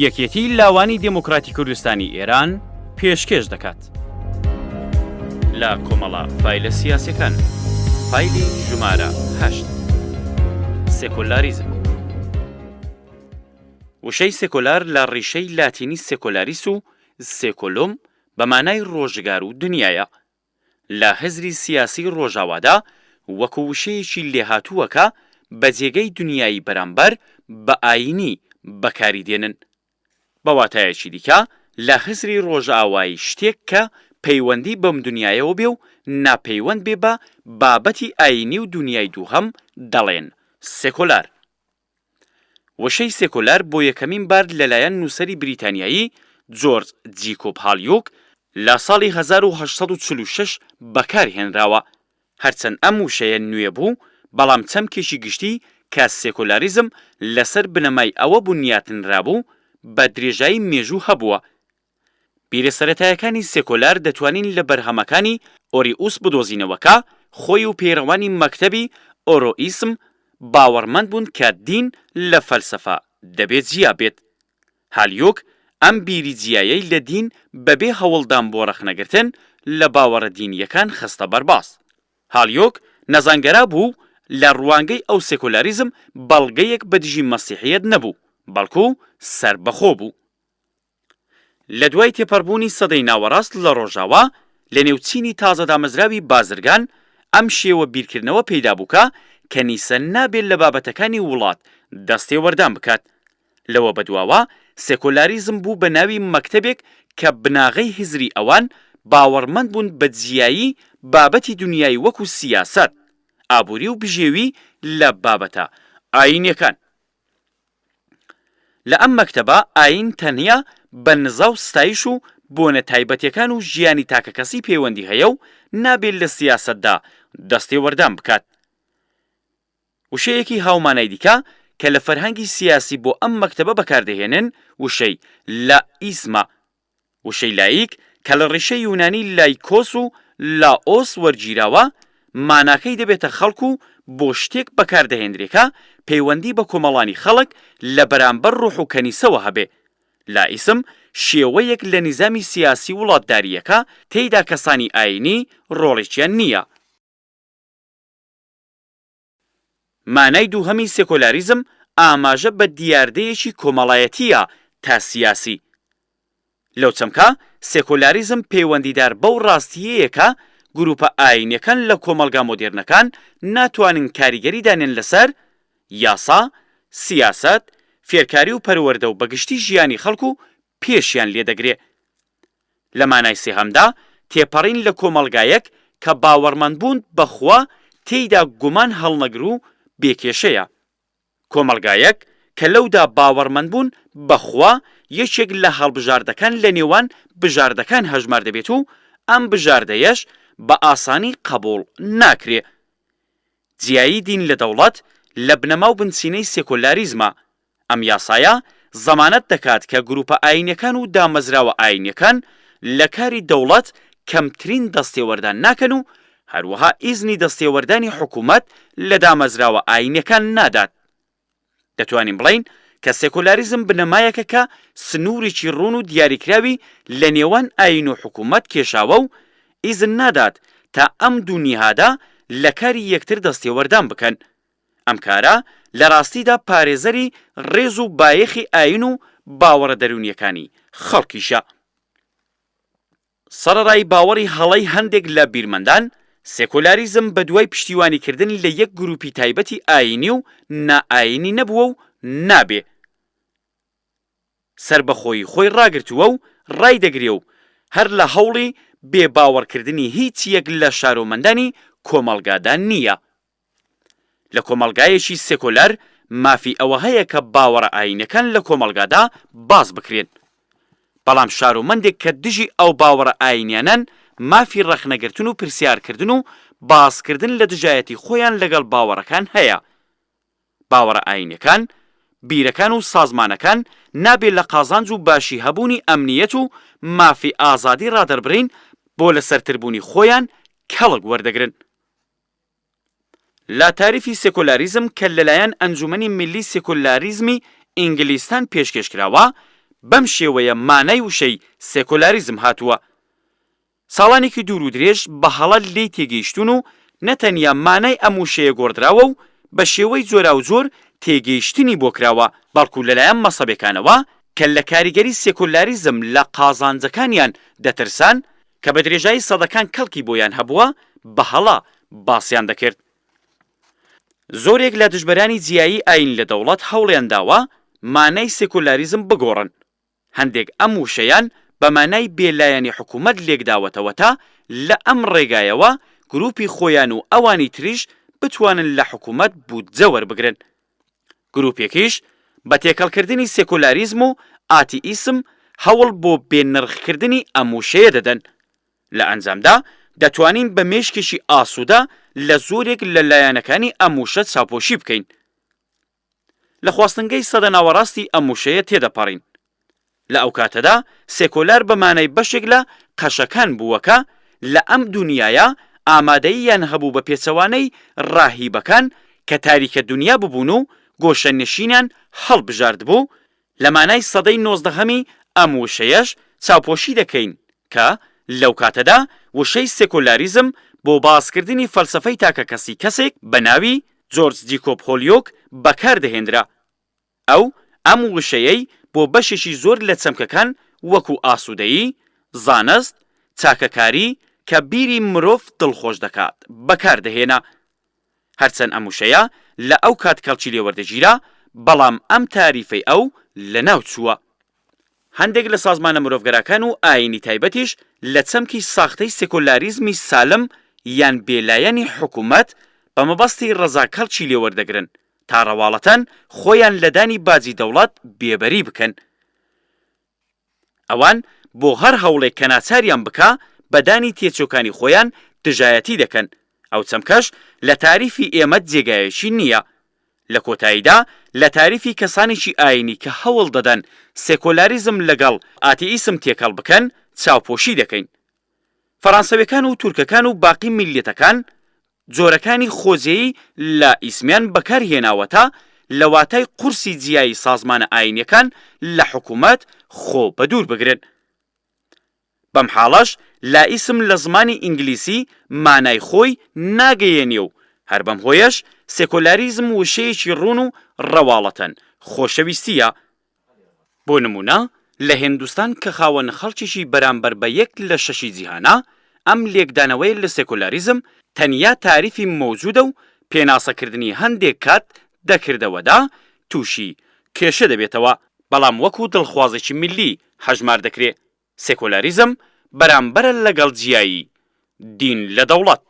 یەکێتی لاوانی دێموکراتی کوردستانی ئێران پێشکێش دەکات. لە کۆمەڵە فایلە سیاسیەکان فایلی ژمارە هەشت سێکۆلاریزم وشەی سێکۆلار لە ڕیشەی لاتینی سێکۆلاریس و سێکۆلۆم بە مانای ڕۆژگار و دنیایە. لە هزری سیاسی ڕۆژاوادا وەکو وشەیەکی لێهاتووە کە بە جێگەی دنیایی بەرامبەر بە ئایینی بەکاری دێنن. بە واتایەکی دیکە لە هزری ڕۆژئاوایی شتێک کە پەیوەندی بەم دنیایەوە بێ و ناپەیوەند بێ بە بابەتی ئایینی و دنیای دووهەم دەڵێن سێکۆلار. وشەی سێکۆلار بۆ یەکەمین بار لەلایەن نووسەری بریتانیایی جۆرج جیکۆب هالیوک لە ساڵی 1846 بەکار هێنراوە. هەرچەند ئەم وشەیە نوێ بوو، بەڵام چەمکێکی گشتی کە سێکۆلاریزم لەسەر بنەمای ئەوە بنیاتنرابوو، بە درێژایی مێژوو هەبووە. بیرە سەرەتایەکانی سێکۆلار دەتوانین لە بەرهەمەکانی ئۆریئوس بدۆزینەوە کە خۆی و پەیڕەوانی مەکتەبی ئۆرۆئیسم باوەڕمەند بوون کە دین لە فەلسەفە دەبێ جیا بێت. هالیوک ئەم بیری جیایەی لە دین بەبێ هەوڵدان بۆ ڕەخنەگرتن لە باوەڕە دینییەکان خستە بەرباس. هالیوک نەزانگەرا بوو و لە ڕوانگەی ئەو سێکۆلاریزم بەڵگەیەک بە دژی مەسیحییەت نەبوو، بەڵکو سەربەخۆ بوو. لە دوای تێپەڕبوونی سەدەی ناوەڕاست لە ڕۆژاوا، لە نێو چینی تازەدامەزراوی بازرگان، ئەم شێوە بیرکردنەوە پەیدا بوو کە کەنیسە نابێ لە بابەتەکانی وڵات دەستێوەردان بکات. لەوە بەدواوە سێکۆلاریزم بوو بە ناوی مەکتەبێک کە بناغەی هزری ئەوان باوەڕمەند بوون بە جیایی بابەتی دونیایی وەکو سیاسەت، ئابووری و بژێوی لە بابەتە ئایینیەکان. لە ئەم مەکتەبە ئایین تەنیا بە نزا و ستایش و بۆنە تایبەتیەکان و ژیانی تاکەکەسی پەیوەندی هەیە و نابێ لە سیاسەتدا دەستێوەردان بکات. وشەیەکی هاومانای دیکە کە لە فەرهەنگی سیاسی بۆ ئەم مەکتەبە بەکاردەهێنن وشەی، لائیسمە، وشەی لایک کە لە ڕیشەی یونانی لایکۆس و لائۆس وەرگیراوە، ماناکەی دەبێتە خەڵک و بۆ شتێک بەکاردەهێنرێ کە پەیوەندی بە کۆمەڵانی خەڵک لە بەرامبەر ڕۆح و کەنیسەوە هەبێ. لائیسم شێوەیەک لە نیزامی سیاسی وڵاتدارییە کە تێیدا کەسانی ئایینی ڕۆڵێکیان نییە. مانای دووهەمی سێکۆلاریزم ئاماژە بە دیاردەیەکی کۆمەڵایەتییە تا سیاسی. لەو چەمکە، سێکۆلاریزم پەیوەندیدار بەو ڕاستییەیە کە گرووپە ئایینیەکان لە کۆمەڵگا مۆدێرنەکان ناتوانن کاریگەری دانێن لەسەر یاسا، سیاسەت، فێرکاری و پەروەردە و بەگشتی ژیانی خەڵک و پێشیان لێدەگرێ. لە مانای سێهەمدا، تێپەڕین لە کۆمەڵگایەک کە باوەڕمەندبوون بە خوا تێیدا گومان هەڵنەگر و بێ کێشەیە. کۆمەڵگایەک کە لەودا باوەڕمەندبوون بە خوا یەکێک لە هەڵبژاردەکان لە نێوان بژاردەکان هەژمار دەبێت و ئەم بژاردەیەش بە ئاسانی قەبووڵ ناکرێ. جیایی دین لە دەوڵەت لە بنەما و بنچینەی سێکۆلاریزمە، ئەم یاسایە زەمانەت دەکات کە گروپە ئایینیەکان و دامەزراوە ئایینیەکان لە کاری دەوڵەت کەمترین دەستێوەردان ناکەن و هەروەها ئیزنی دەستێوەردانی حکومەت لە دامەزراوە ئایینیەکان نادات. دەتوانین بڵێین کە سێکۆلاریزم بنەمایەکە کە سنوورێکی ڕوون و دیاریکراوی لە نێوان ئایین و حکومەت کێشاوە و ئیزن نادات تا ئەم دوو نیهادە لە کاری یەکتر دەستێوەردان بکەن. ئەم کارە لە ڕاستیدا پارێزەری ڕێز و بایەخی ئایین و باوەڕە دەروونییەکانی خەڵکیشە. سەڕەڕای باوەڕی هەڵەی هەندێک لە بیرمەندان، سێکۆلاریزم بەدوای پشتیوانیکردن لە یەک گرووپی تایبەتی ئایینی و نائایینی نەبووە و نابێ، سەربەخۆیی خۆی ڕاگرتووە و ڕایدەگرێ و هەر لە هەوڵی بێ باوەڕکردنی هیچ یەک لە شارۆمەندانی کۆمەڵگادا نییە. لە کۆمەڵگایەکی سێکۆلار مافی ئەوە هەیە کە باوەڕە ئایینەکان لە کۆمەڵگادا باس بکرێن. بەڵام شارۆمەندێک کە دژی ئەو باوەڕە ئایینیانەن مافی ڕەخنەگرتن و پرسیارکردن و باسکردن لە دژایەتی خۆیان لەگەڵ باوەڕەکان هەیە. باوەڕە ئایینیەکان، بیرەکان و سازمانەکان نابێ لە قازانج و باشی هەبوونی ئەمنییەت و مافی ئازادی ڕادەربڕین بۆ لەسەرتربوونی خۆیان کەڵک وەردەگرن. لە تاریفی سێکۆلاریزم کە لەلایەن ئەنجومەنی میللی سێکۆلاریزمی ئینگلیستان پێشکێش کراوە، بەم شێوەیە مانای وشەی سێکۆلاریزم هاتووە. ساڵانێکی دوور و درێژ بە هەڵە لێی تێگەیشتوون و نە تەنیا مانای ئەم وشەیە گۆڕدراوە و بە شێوەی جۆراوجۆر تێگەیشتنی بۆ کراوە، بەڵکو لەلایەن مەسەبێکانەوە کە لە کاریگەری سێکۆلاریزم لە قازانجەکانیان دەترسان، کە بە درێژایی سەدەکان کەڵکی بۆیان هەبووە، بە هەڵە باسیان دەکرد. زۆرێک لە دژبەرانی جیایی ئایین لە دەوڵەت هەوڵیان داوە مانای سێکۆلاریزم بگۆڕن، هەندێک ئەم وشەیان بە مانای بێ لایەنی حکوومەت لێکداوەتەوە تا لە ئەم ڕێگایەوە گرووپی خۆیان و ئەوانی تریش بتوانن لە حکوومەت بودجە وەربگرن. گرووپێکیش بە تێکەڵکردنی سێکۆلاریزم و ئاتیئیسم هەوڵ بۆ بێ نرخکردنی ئەم وشەیە دەدەن. لە ئەنجامدا دەتوانین بە مێشکێکی ئاسوودە لە زۆرێک لە لایەنەکانی ئەم وشە چاوپۆشی بکەین. لە خواستنگەی سەدە ناوەڕاستی ئەم وشەیە تێدەپەڕین. لە ئەو کاتەدا سێکۆلار بە مانای بەشێک لە قەشەکان بووە کە لە ئەم دونیایە ئامادەییان هەبوو بە پێچەوانەی ڕاهیبەکان کە تاریکە دونیا ببوون و گۆشەنشینیان هەڵبژاردبوو، لە مانای سەدەی نۆزدەهەمی ئەم وشەیەش چاوپۆشی دەکەین کە لەو کاتەدا وشەی سێکۆلاریزم بۆ باسکردنی فەلسەفەی تاکەکەسی کەسێک بە ناوی، جۆرج جیکۆب هۆلیۆک، بەکار دەهێنرا. ئەو ئەم وشەیەی بۆ بەشێکی زۆر لە چەمکەکان وەکو ئاسوودەیی، زانست، چاکەکاری کە بیری مرۆڤ دڵخۆش دەکات، بەکار دەهێنا. هەرچەند ئەم وشەیە لە ئەو کات کەڵکی لێ وەردەگیرا، بەڵام ئەم تاریفەی ئەو لەناو چووە. هەندێک لە سازمانە مرۆڤگەراکان و ئایینی تایبەتیش لە چەمکی ساختەی سێکۆلاریزمی سالم یان بێلایەنی حکوومەت بە مەبەستی ڕەزا کەڵکی لێ وەردەگرن تا ڕەواڵەتەن خۆیان لە دانی باجی دەوڵەت بێبەری بکەن. ئەوان بۆ هەر هەوڵێک کە ناچاریان بکا بە دانی تێچۆکانی خۆیان دژایەتی دەکەن، ئەو چەمکەش لە تاریفی ئێمە جێگایەکی نییە. لە کۆتاییدا لە تاریفی کەسانێکی ئایینی کە هەوڵ دەدەن سێکۆلاریزم لەگەڵ ئاتیئیسم تێکەڵ بکەن چاوپۆشی دەکەین. فەرانسەویەکان و تورکەکان و باقی میللەتەکان جۆرەکانی خۆجێیی لە ئیسمیان بەکار هێناوە تا لە واتای قورسی جیایی سازمانە ئایینیەکان لە حکوومەت خۆ بەدوور بگرن. بەم حاڵەش لائیسم لە زمانی ئینگلیسی مانای خۆی ناگەیەنێ و هەر بەم هۆیەش سێکۆلاریزم وشەیەکی ڕوون و ڕەواڵەتەن خۆشەویستییە. بۆ نموونە لە هێندوستان کە خاوەن خەڵکێکی بەرامبەر بە یەک لە شەشی جیهانە، ئەم لێکدانەوەیە لە سێکۆلاریزم تەنیا تاریفی مەوجودە و پێناسەکردنی هەندێک کات دەکردەوەدا تووشی کێشە دەبێتەوە، بەڵام وەکوو دڵخوازێکی میللی هەژمار دەکرێ. سێکۆلاریزم بەرامبەرە لەگەڵ جیایی دین لە دەوڵەت.